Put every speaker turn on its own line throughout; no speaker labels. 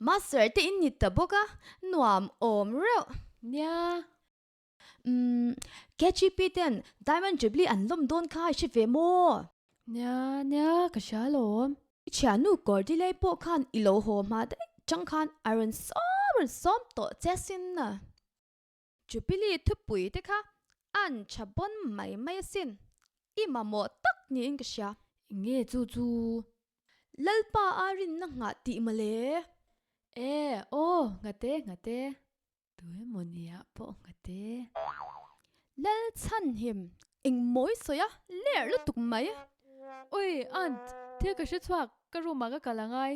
Master te in ni ta bawk a, nuam awm reuh.
Nia.
Umm, KGP ten Diamond Jubilee an lawm dawn kha i hre ve maw?
Nia, nia, ka hria alawm.
I thiannu Cordelia pawh khan i lo haw hma daih chang khan a rawn sawm rawn sawm tawh che sin a. Jubilee thupui te kha an tha bawn mai mai asin. I mamawh tak niin ka hria.
Enge chu chu?
Lalpa a rinna nghah tih mawle.
E, aw, nghate, nghate. Tu emaw nia pawh nghate.
Lal chhanhim eng mawi sawi a ler lutuk mai.
Ui aunt, thil ka hre chhuak, ka room ah ka kal angai.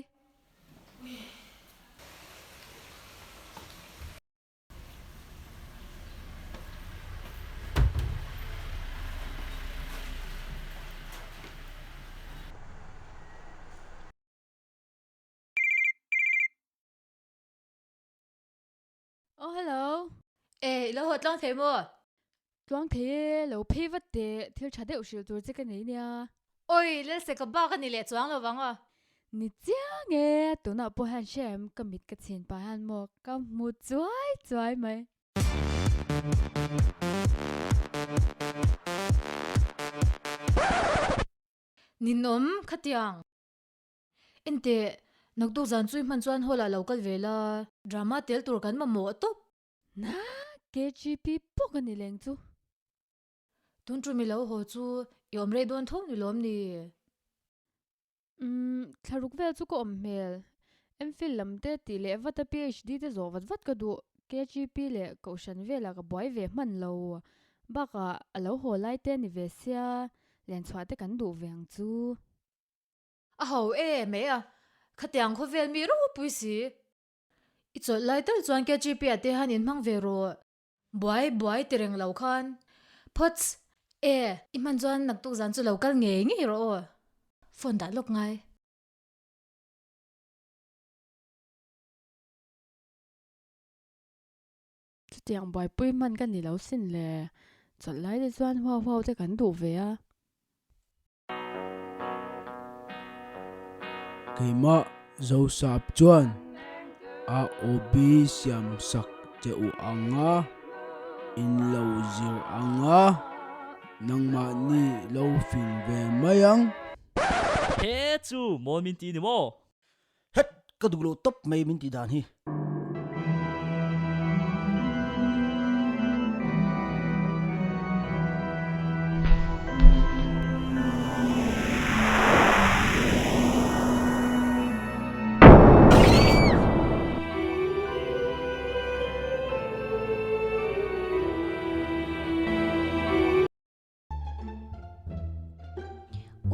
Oh hello.
E, i lo haw tluang thei maw?
Tluang thei e, lo phei vat teh, thil tha deuh hrilh tur che ka nei nia.
Oi, Lalse ka bak a ni leh chuang lo vang a.
Ni chiang e, tunah pawh hian hre em, ka mit ka chhin pah hian maw ka hmu chuai chuai mai.
Ninawm, khatiang. Enteh, naktuk zan chu i hman chuan hall ah lo kal ve la, drama tel tur kan mamawh tawp.
Na, KGP pawh ka ni leng chu.
Tun tum i lo haw chu i awm rei dawn tho ni lawm ni?
Umm, thlaruk vel chu ka awm hmel. MPhil lam te tih leh vat a PhD te zawh vat vat ka duh. KGP leh Kohhran velah ka buai ve hman lo. Bakah a lo haw lai te ni ve sia, lenchhuah te kan duh ve ang chu.
A ho e mai a, khatiang khawvel mi ropui si. I chawlh lai tal chuan KGP ah te han inhmang ve rawh. Buai buai ti reng lo khan. Phawts, e, i hman chuan naktuk zan chu lo kal ngei ngei rawh aw. Phone dah lawk ngai.
Chutiang buaipui hman ka ni lo sin le, chawlh lai te chuan huau huau te kan duh ve a.
Keimah Zosap chuan a OB siam sak che u ang a, in lo zir ang a, nangmahni lo fing ve mai ang.
He chu mawn min ti ni maw?
Het! Ka duh loh tawp mai min tih dan hi.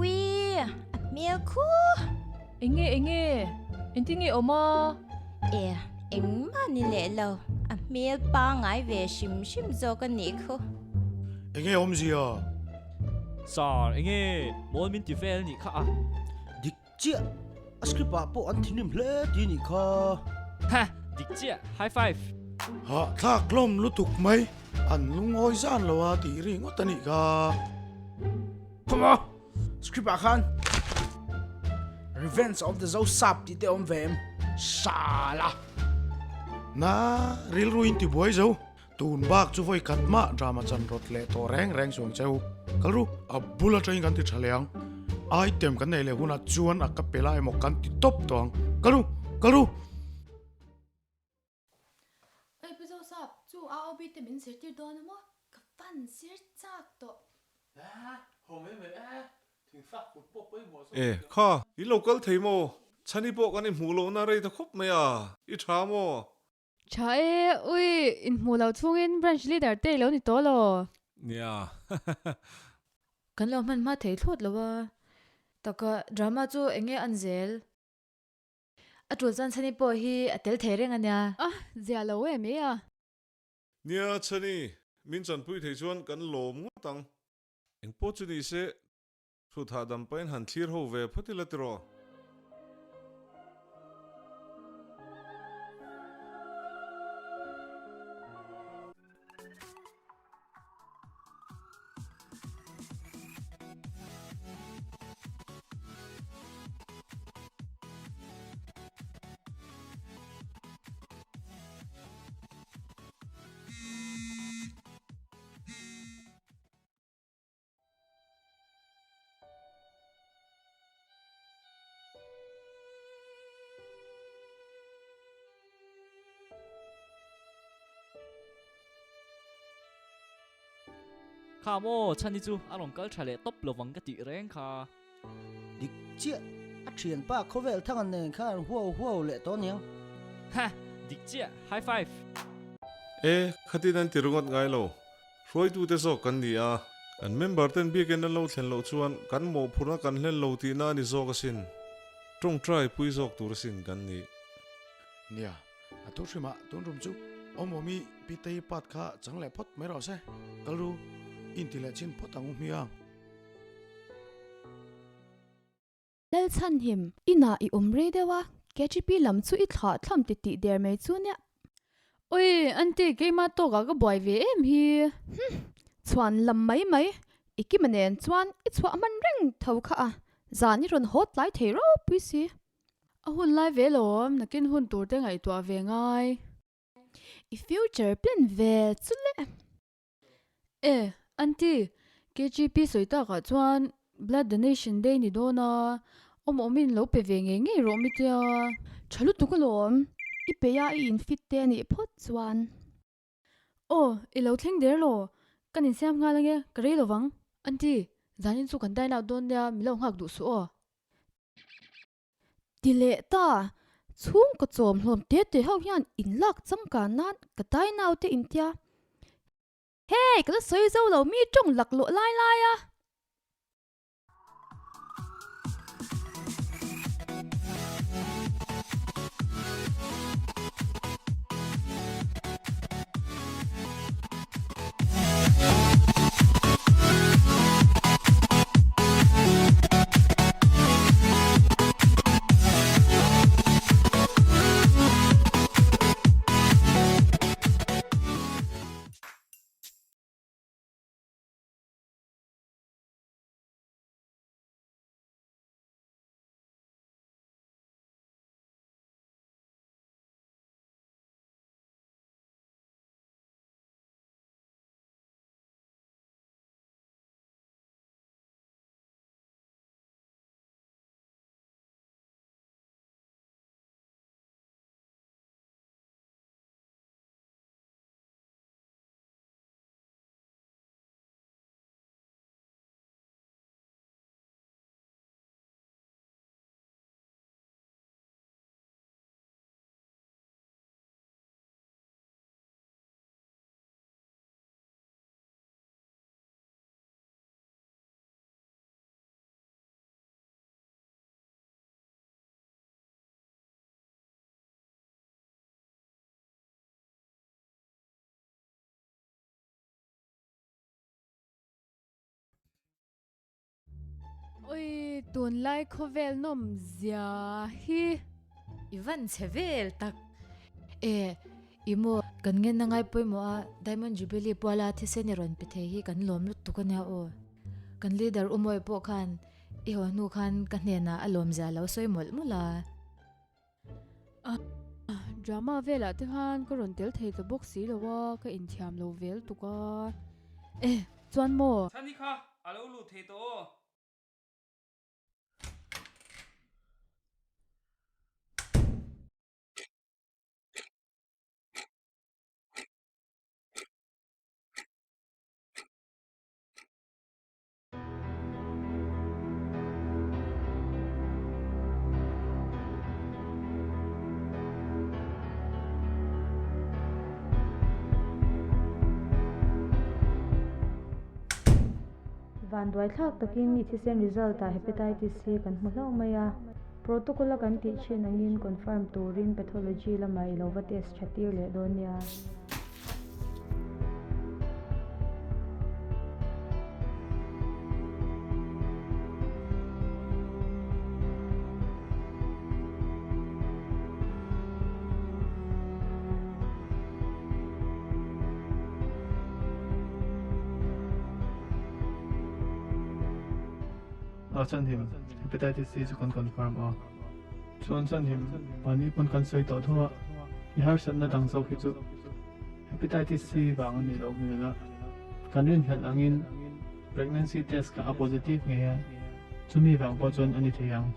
Ui, a hmel khu.
Enge enge, engtin nge awm a?
E, engmah ni leh lo, a hmel pangai ve hrim hrim zawk a nih khu.
Enge awmzia?
Sir, enge mawl min ti vel nih kha a?
Dik chiah, a script ah pawh an thinrim hle ti nih kha.
Ha, dik chiah, high five.
Hahthlak hlawm lutuk mai, an lungawi zan lo a tih ri ngawt a nih kha.
Come on, script ah khan Revenge of the Zosap tih te awm ve em? Shala!
Na, rilru in tibuai zo. Tun bak chu vawi khat mah drama chan rawt leh tawh reng reng chuang cheu. Kal ru, a bul atangin kan ti tha leh ang. Item kan nei leh hunah chuan a ka pe lai emaw kan ti tawp tawh ang. Kal ru, kal ru!
Oi Pu Zosap, chu AOB te min zirtir dawn a maw? Ka fan zir chak tawh.
E, kha, i lo kal thei maw? Chhani pawh kan inhmuh lohna rei ta khawp mai a, i tha maw?
Tha e, ui, inhmuh loh chhungin branch leader te i lo ni tawh lo.
Nia.
Kan lo hman hma thei thlawt lo a. Taka drama chu eng nge an zel? A tul chuan Chhani pawh hi a tel thei reng a nia.
A, zia lo em e a.
Nia Chhani, min chanpui thei chuan kan lawm ngawt ang. Engpawh chu ni se, Thut hahdam pahin han thlir ho ve phawt ila tiraw?
Kha maw Chhani chu a rawn kal tha leh tawp lovang ka tih reng kha.
Dik chiah, a thianpa khawvel thanga nen khan an huau huau leh tawh aniang.
Ha! Dik chiah, high five!
E, khatin an ti ringawt ngai lo. Hruaitute zawk kan ni a, kan member ten biakin an lo thlen loh chuan kan mawhphurhna kan hlen lo tihna a ni zawk asin. Tawngtai pui zawk tur asin kan nih.
Nia, a thu hrimah tun rum chu Awmawmi Pitei part kha chang leh phawt mai rawh se. Kal ru, inti leh chin phawt ang u hmiang.
Lalchhanhim, inah i awm rei deuh a, KGP lam chu i thlah thlam ti tih der mai chu nia.
Oi, aunty keimah tawkah ka buai ve em hi.
Hum, chhuan lam mai mai, i kima nen chuan i chhuah hman reng tho kha a, zan i rawn haw tlai thei ropui si.
A hun lai ve lawm, nakin hun tur te ngaihtuah ve ngai.
I future plan ve chu le.
E, aunty, KGP sawi takah chuan blood donation day ni dawn a, awm awmin lo pe ve ngei ngei rawh mitia.
Tha lutuk alawm, i pe a i infit te anih phawt chuan.
Aw, i lo thleng der law, kan insiam nghal ange, ka rei lovang. Aunty, zanin chu kan dine out dawn nia, min lo nghak duh suh aw.
Ti leh ta, chhungkaw chawm hlawm te te ho hian in lak changkan nan ka dai nau te in tia. Hey, ka la sawi zo lo mi tawng laklawh lai lai a.
Oi, tunlai khawvel nawm zia hi.
I van chhe vel tak. E, i maw, kan ngen a ngai pawimawh a, Diamond Jubilee puala thisen i rawn pe thei hi kan lawm lutuk a nia aw. Kan leader u Mawi pawh khan i haw hnu khan ka hnenah a lawm zia lo sawi mawlh mawlh a.
Drama velah te khan ka rawn tel thei ta bawk si lo a, ka inthiam lo vel tuk a. E, chuan maw?
Chhani kha a lo lut thei tawh aw.
Vanduai thlak takin i thisen result ah Hepatitis C kan hmu hlauh mai a. Protocol a kan tih thin angin confirm turin pathology lamah i lo va test tha tir leh dawn nia.
A chhan him Hepatitis C chu kan confirm a. Chuan chhan him mahni pawn kan sawi tawh tho a, i harsatna dang zawk hi chu Hepatitis C vang a nih loh hmel a. Kan rinhlelh angin pregnancy test kha a positive ngei a, chumi vang pawh chuan a ni thei ang.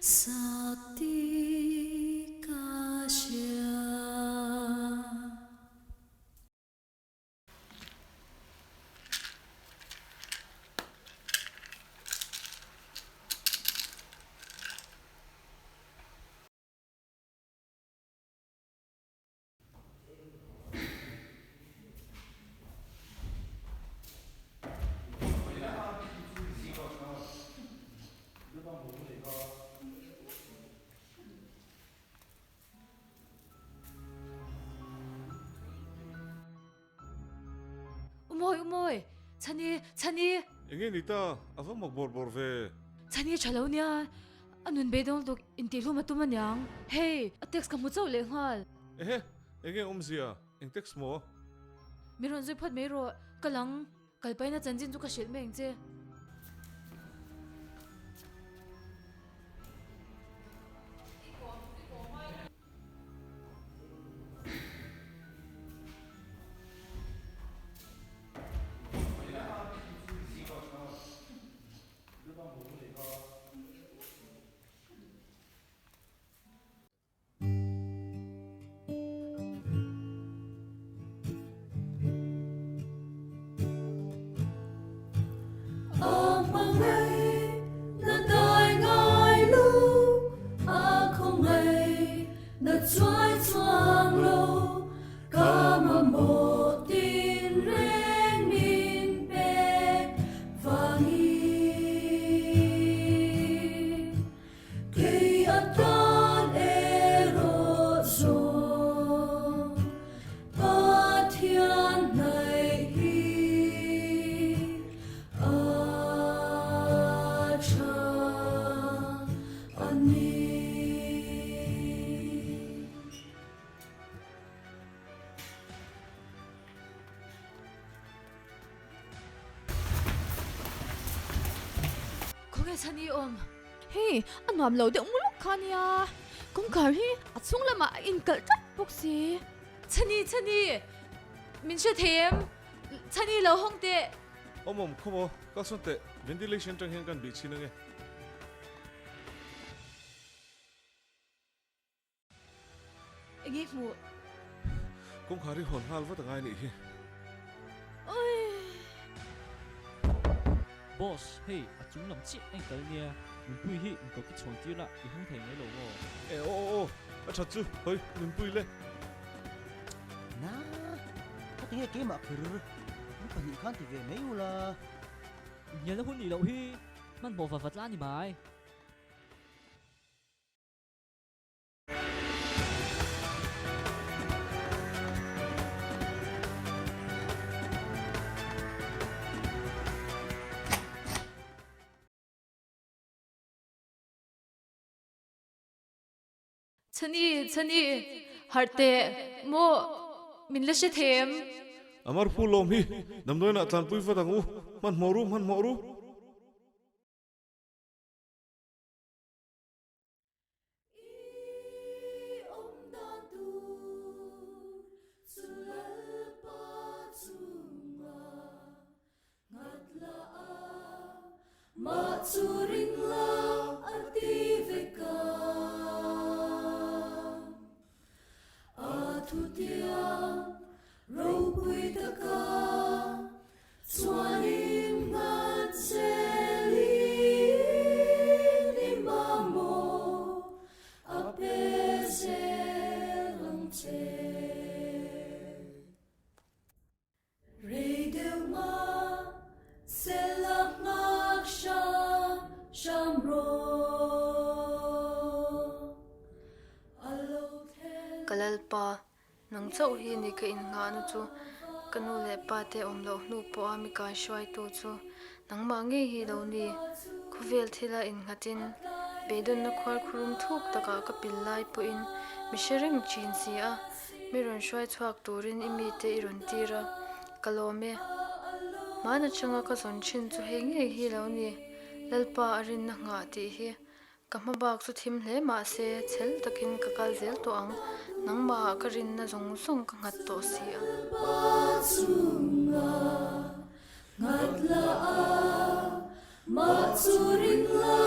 sak tih ka hria.
Umawi, umawi, chhani, chhani.
Enge ni ta, a va mak bawr bawr ve.
Chhani tha lo nia, a nun beidawng tuk intihhlum a tum aniang. Hei, a text ka hmu chauh leh nghal.
Ehe, enge awmzia, eng text maw?
Min rawn zui phawt mai rawh, ka lang. Kalpaina chanchin chu ka hrilh mai ang che.
Kei atan erawh zawng Pathian hnaih hi a tha a ni.
Khawnge chhan i awm?
Hei, a nuam lo deuh muluk kha nia. Kawngkhar hi a chhung lamah a inkalh tlat bawk si.
Chhani, Chhani! Min hre thei em? Chhani lo hawng teh!
Awm awm, khaw maw, kal sawn teh, ventilation atang hian kan bih chhin ange.
Enge hmuh?
Kawngkhar hi hawn nghal vat angai nih hi.
Boss, hei a chung lam chiah a inkal nia, Nunpui hi inkawp i chhawn tir la, i hung thei mai lo maw?
E aw aw aw, a that chu, hawi Nunpui le.
Na, ka ti nge keimah kher, in pahnih khan ti ve mai ula.
Inhnialna hun nih loh hi, hmanhmawh va vat la ni mai.
Chhani, Chhani, harh teh, maw, min la hre thei em?
Amar phu lawm hi, damdawiinah tlanpui vat ang u, hmanhmawh ru, hmanhmawh ru.
Chuanin nghat zelin i mamawh a pe zel ang che. Rei deuh mah sela nghak hram hram rawh a lo thlen.
Ka Lalpa, Nang chauh hi ni ka innghahna chu ka nu leh pa te awm loh hnu pawha mi kai hruaitu chu nangmah ngei hi lo ni. Khawvel thila innghatin beidawnna khuar khurum thuk takah ka pil lai pawhin mi hre reng thin si a, mi rawn hruai chhuak turin i mite i rawn tir a, ka lawm e. Hmaan atanga ka zawn thin chu hei ngei hi lo ni, Lalpa a rinna nghah tih hi. Ka hma bak chu thim hle mah se, chhel takin ka kal zel tawh ang. Nangmahah ka rinna zawng zawng ka nghat tawh si a.
Nghat la a, mah chu ring la.